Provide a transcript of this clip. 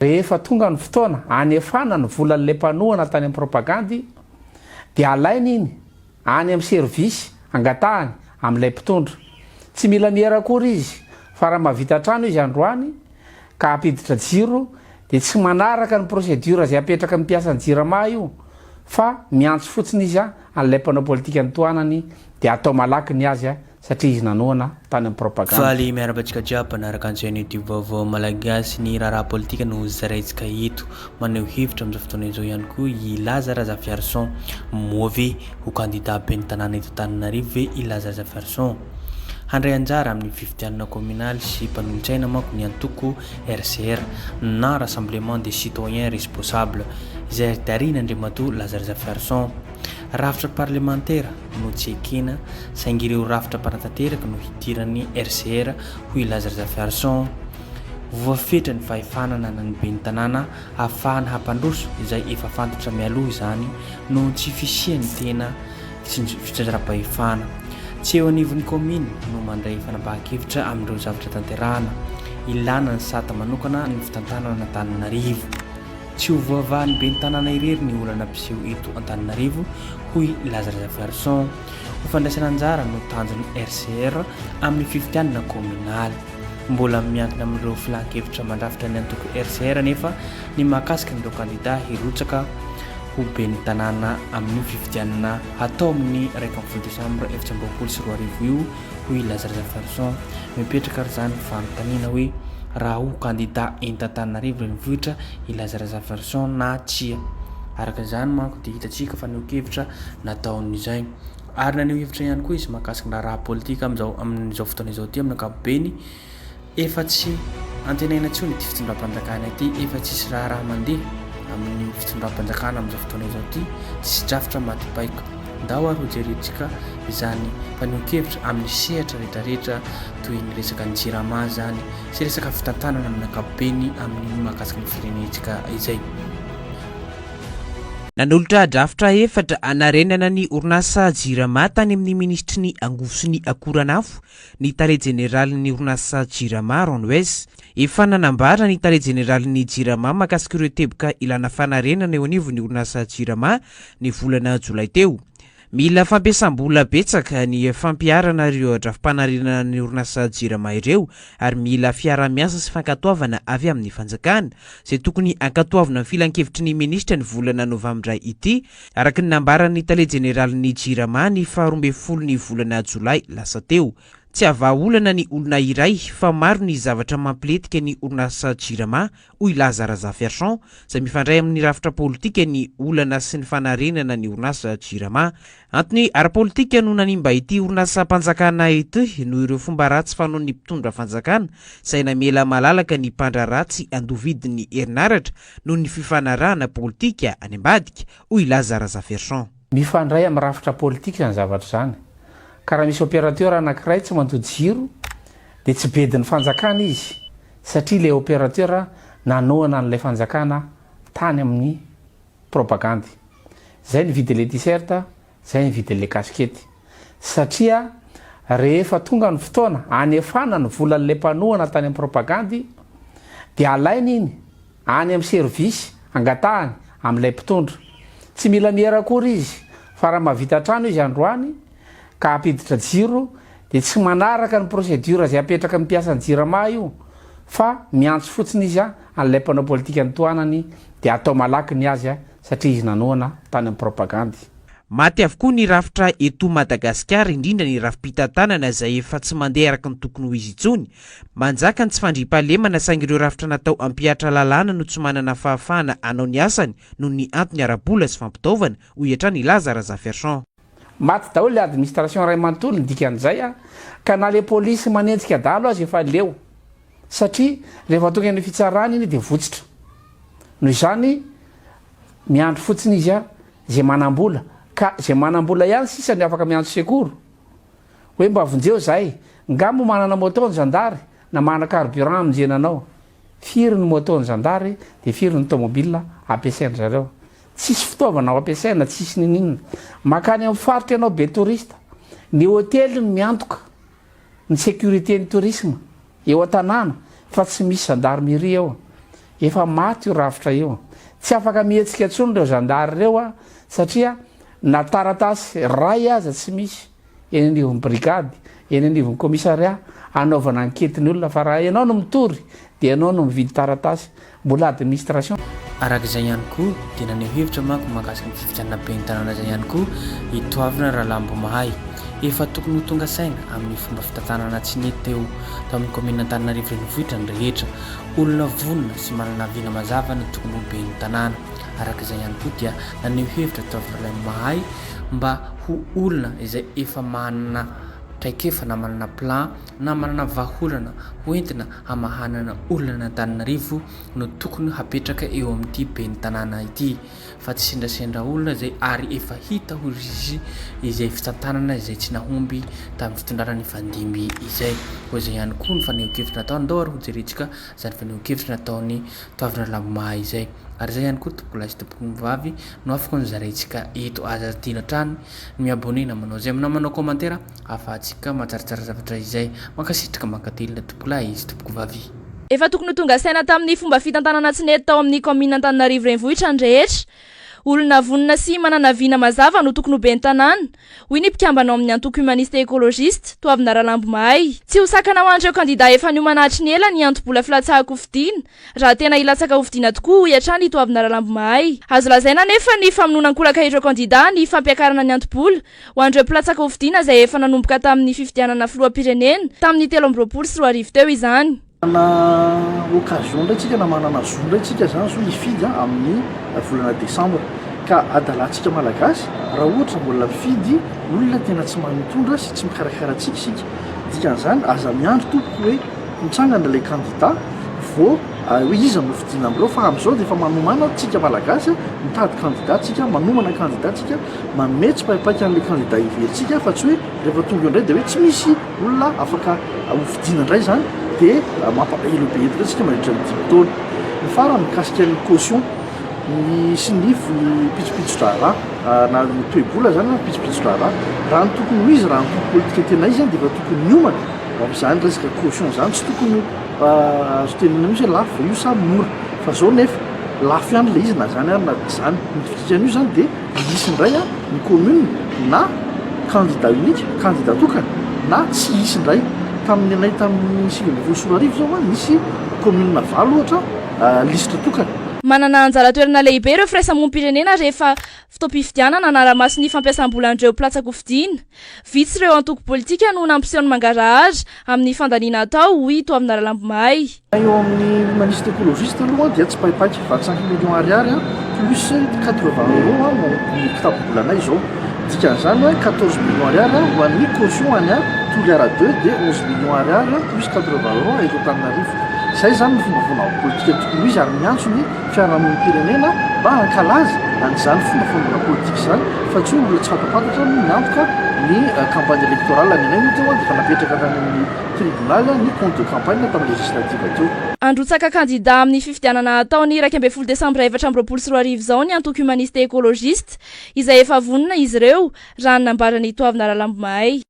Rehefa tonga ny fotoana anefana ny volan'ilay mpanohana tany amin'ny propagandy dia alainy iny any amin'ny service angatahany amin'ilay mpitondra. Tsy mila miera akory izy fa raha mahavita trano izy androany ka hampiditra jiro dia tsy manaraka ny procédure izay apetraky ny mpiasan'ny jirama io fa miantso fotsiny izy an'ilay mpanao politika notohanany dia atao malaky ny azy satria izy nanohana tany amin'ny propagandy. Faly miarahaba antsika jiaby mpanaraka ny chaîne youtube vaovao malagasy. Ny raharaha politika no zaraintsika eto. Maneho hevitra amin'izao fotoana izao ihany koa i Laza Razafiarison. Moa ve ho kandida ben'ny tanàna eto Antananarivo ve i Laza Razafiarison? Handray anjara amin'ny fifidianana kaominaly sy mpanolotsaina manko ny antoko RCR na Rassemblement des Citoyens Resposables izay tarihin'Andriamatoa Laza Razafiarison. Rafitra parlemantera no tsy ekena saingy ireo rafitra mpanatanteraka no hidiran'ny RCR hoy i Laza Razafiarison. Voafetra ny fahefana ananan'ny ben'ny tanàna ahafahana hampandroso izay efa fantatra mialoha izany noho ny tsy fisian'ny tena fitsinjaram-pahefana. Tsy eo anivon'ny kaominina no mandray fanapahan-kevitra amin'ireo zavatra tanterahana. Ilana ny sata manokana ny fitantanana an'Antananarivo. Tsy ho voavahan'ny ben'ny tanàna irery ny olana mpiseho eto Antananarivo, hoy Laza Razafiarison. Ho fandraisana anjara no tanjon'ny RCR amin'ny fifidianana kaominaly. Mbola miankina amin'ireo filan-kevitra mandrafitra ny antoko RCR anefa ny mahakasika an'ireo kandida hirotsaka ho ben'ny tanàna amin'io fifidianana hatao amin'ny 11 desambra 2024 io, hoy i Laza Razafiarison. Mipetraka ary izany fanontaniana hoe raha ho kandida ento Antananarivo renivohitra i Laza Razafiarison na tsia. Araka izany manko dia hitantsika fa naneho-kevitra nataon'izay. Ary naneho hevitra ihany koa izy mahakasika ny raharaha politika amin'izao amin'izao fotoana izao ity amin'ny ankapobeny. Efa tsy antenaina intsony ity fitondram-panjakana ity, efa tsisy raharaha mandeha amin'ny fitondram-panjakana amin'izao fotoana izao ity, tsisy drafitra maty paika. Ndao ary hojerentsika izany mpaneho-kevitra amin'ny sehatra rehetrarehetra toy ny resaka ny jirama izany sy resaka fitantanana amin'ny ankapobeny amin'ny mahakasika ny firenentsika izay. Nanolotra drafitra efatra hanarenana ny orinasa Jirama tany amin'ny minisitry ny angovo sy ny akoran'afo ny tale jeneralin'ny orinasa Jirama, Ron Weiss. Efa nanambara ny tale jeneralin'ny Jirama mahakasika ireo teboka ilana fanarenana eo anivon'ny orinasa Jirama ny volana jolay teo. Mila fampiasam-bola betsaka ny fampiharana ireo drafi-panarenana ny orinasa Jirama ireo ary mila fiaraha-miasa sy fankatoavana avy amin'ny fanjakana, izay tokony hankatoavina ny filankevitry ny minisitra ny volana novambra ity, araka ny nambaran'ny tale jeneralin'ny Jirama ny faha 12 ny volana jolay lasa teo. Tsy havaha olana ny olona iray fa maro ny zavatra mampilentika ny orinasa Jirama, hoy Laza Razafiarison, izay mifandray amin'ny rafitra politika ny olana sy ny fanarenana ny orinasa Jirama. Antony ara-politika no nanimba ity orinasam-panjakana ity noho ireo fomba ratsy fanaon'ny mpitondra fanjakana izay namela malalaka ny mpandraharaha tsy handoa vidin'ny herinaratra noho ny fifanarahana politika any ambadika, hoy Laza Razafiarison. Mifandray amin'ny rafitra politika izany zavatra izany. Ka raha misy opérateur anankiray tsy mandoa jiro dia tsy bedin'ny fanjakana izy satria ilay opérateur nanohana an'ilay fanjakana tany amin'ny propagandy. Zay nividy ilay t-shirt, zay nividy an'ilay kasikety. Satria rehefa tonga ny fotoana anefana ny volan'ilay mpanohana tany amin'ny propagandy dia alainy iny any amin'ny service angatahany amin'ilay mpitondra. Tsy mila miera akory izy fa raha mahavita trano izy androany ka hampiditra jiro dia tsy manaraka ny procédure izay apetraky ny mpiasan'ny jirama io fa miantso fotsiny izy an'ilay mpanao politika notohanany dia atao malaky ny azy satria izy nanohana tany amin'ny propagandy. Maty avokoa ny rafitra eto Madagasikara, indrindra ny rafi-pitantanana izay efa tsy mandeha araka ny tokony ho izy intsony. Manjaka ny tsy fandriampahalemana saingy ireo rafitra natao hampihatra lalàna no tsy manana fahafahana hanao ny asany noho ny antony ara-bola sy fampitaovana, hoy hatrany i Laza Razafiarison. Maty daholo le administration ray manontolo ny dikan'izay a! Ka na le polisy manenjika dahalo aza efa leo satria rehefa tonga any fitsarana iny dia votsitra. Noho izany miandry fotsiny izy a! Izay manam-bola, ka izay manam-bola ihany sisa no afaka miantso secours hoe mba vonjeo zahay, nga moa manana moto ny zandary na manana carburant hamonjena anao? Firy ny moto ny zandary dia firy ny tomobile ampiasain-dry zareo? Tsisy fitaovana ho ampiasaina, tsisy ninoninona. Makany amin'ny faritra ianao be touriste, ny hotely no miantoka ny sécurité ny tourisme eo an-tanàna fa tsy misy gendarmerie eo. Efa maty io rafitra io. Tsy afaka mihetsika intsony ireo zandary ireo satria na taratasy iray aza tsy misy eny anivon'ny brigady, eny anivon'ny commissariat hanaovana ankety ny olona fa raha ianao no mitory dia ianao no mividy taratasy. Mbola administration. Araka izay ihany koa dia naneho hevitra manko mahakasika ny fifidianana ben'ny tanàna izay ihany koa i Toavina Ralambomahay. Efa tokony ho tonga saina amin'ny fomba fitantanana tsy nety teo tao amin'ny kaominina Antananarivo Renivohitra ny rehetra. Olona vonona sy manana vina mazava no tokony ho ben'ny tanàna. Araka izay ihany koa dia naneho hevitra Toavina Ralambomahay mba ho olona izay efa manana traikefa na manana plan na manana vahaolana hoentina hamahanana olana an'Antananarivo no tokony hapetraka eo amin'ity ben'ny tanàna ity fa tsy sendrasendra olona izay ary efa hita hoy izy izay fitantanana izay tsy nahomby tamin'ny fitondrana nifandimby izay. Koa izay ihany koa ny fanehoan-kevitra nataony. Ndao ary hojerentsika izany fanehoan-kevitra nataon'i Toavina Ralambomaha izay. Ary izay ihany koa tompokolahy sy tompokovavy no afaka nozaraintsika eto. Aza adino hatrany ny mi-abonner na manao j'aime na manao commentaire. Afahantsika mahatsaratsara zavatra izay. Mankasitraka mankatelina tompokolahy sy tompokovavy. Efa tokony ho tonga saina tamin'ny fomba fitantanana tsy nety tao amin'ny kaominina Antananarivo Renivohitra ny rehetra. Olona vonona sy manana vina mazava no tokony ho ben'ny tanàna, hoy ny mpikambana ao amin'ny antoko Humaniste Ecologiste, Toavina Ralambomahay. Tsy ho sakana ho an'ireo kandidà efa niomana hatry ny ela ny anto-bola filatsahan-kofidina, raha tena hilatsaka hofidiana tokoa, hoy hatrany i Toavina Ralambomahay. Azo lazaina anefa ny famonoana an-kolaka ireo kandidà ny fampiakarana ny anto-bola Ho an'ireo mpilatsaka hofidiana izay efa nanomboka tamin'ny fifidianana filoham-pirenena tamin'ny 2023 teo izany. Manana occasion indray tsika na manana zo indray tsika zany zao hifidy amin'ny volana décembre ka adalantsika malagasy raha ohatra mbola mifidy olona tena tsy mahay mitondra sy tsy mikarakara antsika isika. Dikan'izany aza miandry tompoko hoe mitsangana ilay candidat vao hoe iza no fidiana amin'ireo fa amin'izao dia efa manomana tsika malagasy mitady candidat tsika manomana candidat tsika Manome tsipaipaika an'ilay kandida heverintsika fa tsy hoe rehefa tonga eo indray dia hoe tsy misy olona afaka hofidiana indray izany dia mampalahelo be eto indray isika mandritra ny dimy taona. Ny farany mikasika ny caution ny sy ny pitsopitso-draharaha na ny toe-bola izany na ny pitsopitso-draharaha. Raha ny tokony ho izy, raha ny tokony politika tena izy dia efa tokony miomana amin'izany resaka caution izany. Tsy tokony azo tenenina mihitsy hoe lafo ve io sa mora fa izao nefa lafo ihany ilay izy na izany ary na tsy izany. Ny fidikan'io izany dia Hisy indray ny commune na candidat unique, candidat tokana, na tsy hisy indray. Tamin'ny anay tamin'ny 2019 izao nisy commune valo ohatra lisitra tokana. Manana anjara toerana lehibe ireo firaisamonim-pirenena rehefa fotoam-pifidianana hanara-maso ny fampiasam-bolan'ireo mpilatsa-kofidina. Vitsy ireo antoko politika no nampiseho ny mangarahara amin'ny fandaniana atao, hoy i Toavina Ralambomahay. Eo amin'ny humaniste ecologiste aloha dia tsy paipaika, vingt cinq millions ariary plus quatre vingt euros no ny kitapom-bolanay izao. Dikan'izany hoe quatorze millions ariary ho an'ny caution any Toliara deux dia onze millions ariary plus quatre vingt euros eto Antananarivo. Izay izany no fomba fanaovana politika tokony ho izy ary miantso ny fiarahamonim-pirenena mba hankalaza an'izany fomba fanaovana politika izany fa tsy hoe olona tsy fantapantatra no miantoka ny campagne électorale. Ny anay moa teo dia efa napetraka tany amin'ny tribonaly ny compte de campagne tamin'ny législative teo. Handrotsaka kandida amin'ny fifidianana hatao ny 11 desambra 2024 izao ny antoko Humaniste Ecologiste, izay efa vonona izy ireo, raha ny nambaran'i Toavina Ralambomahay.